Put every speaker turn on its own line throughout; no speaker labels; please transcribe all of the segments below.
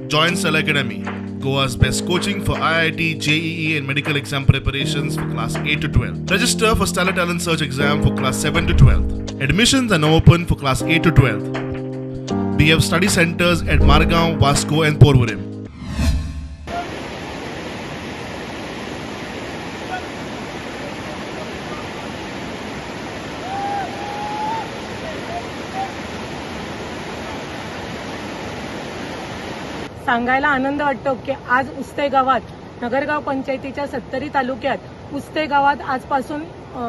Join Stellar Academy, Goa's best coaching for IIT, JEE and medical exam preparations for class 8 to 12. Register for Stellar Talent Search exam for class 7 to 12. Admissions are now open for class 8 to 12. We have study centers at Margao, Vasco and Porvorim.
सांगायला आनंद वाटतो की आज उस्ते गावात, नगरगाव पंचायतीच्या सत्तरी तालुक्यात उस्ते गावात आजपासून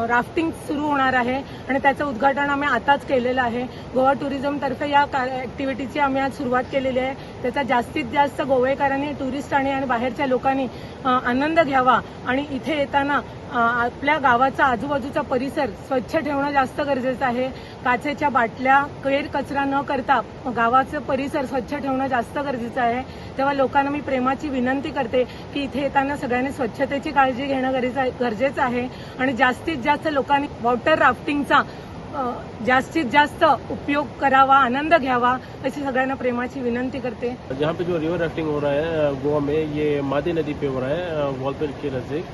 राफ्टिंग सुरू होणार आहे आणि त्याचं उद्घाटन आम्ही आताच केलेलं आहे. गोवा टुरिझमतर्फे या ॲक्टिव्हिटीची आम्ही आज सुरुवात केलेली आहे. त्याचा जास्तीत जास्त गोवेकरांनी, टुरिस्टांनी आणि बाहेरच्या लोकांनी आनंद घ्यावा आणि इथे येताना आपल्या गावाचा आजूबाजूचा परिसर स्वच्छ ठेवणं जास्त गरजेचं आहे. काचेच्या बाटल्या, केर कचरा न करता गावाचं परिसर स्वच्छ ठेवणं जास्त गरजेचं आहे. तेव्हा लोकांना मी प्रेमाची विनंती करते की इथे येताना सगळ्यांनी स्वच्छतेची काळजी घेणं गरजेचं आहे आणि जास्तीत जास्त लोकांनी वॉटर राफ्टिंगचा जास्तीत जास्त उपयोग करावा, आनंद घ्यावा, अशी सगळ्यांना प्रेमाची विनंती करते.
जहाँ पे जो रिवर राफ्टिंग हो रहा है गोवा में, ये मादे नदी पे हो रहा है, वॉलपेर के नज़दीक,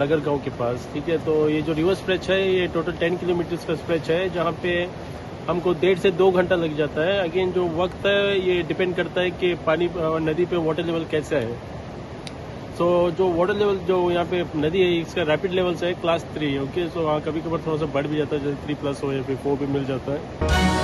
नगर गांव के पास. ठीक है, तो ये जो रिवर स्ट्रेच है, ये टोटल 10 किलोमीटर्स का स्ट्रेच है, जहाँ पे हमको 1.5 से 2 घंटा लग जाता है. अगेन, जो वक्त है, ये डिपेंड करता है कि पानी, नदी पे वाटर लेवल कैसा है. सो जो वाटर लेवल, जो यहाँ पे नदी है, इसका रैपिड लेवल्स है क्लास 3. ओके, सो वहाँ कभी कभार थोड़ा सा बढ़ भी जाता है, जैसे 3+ हो या फिर 4 भी मिल जाता है.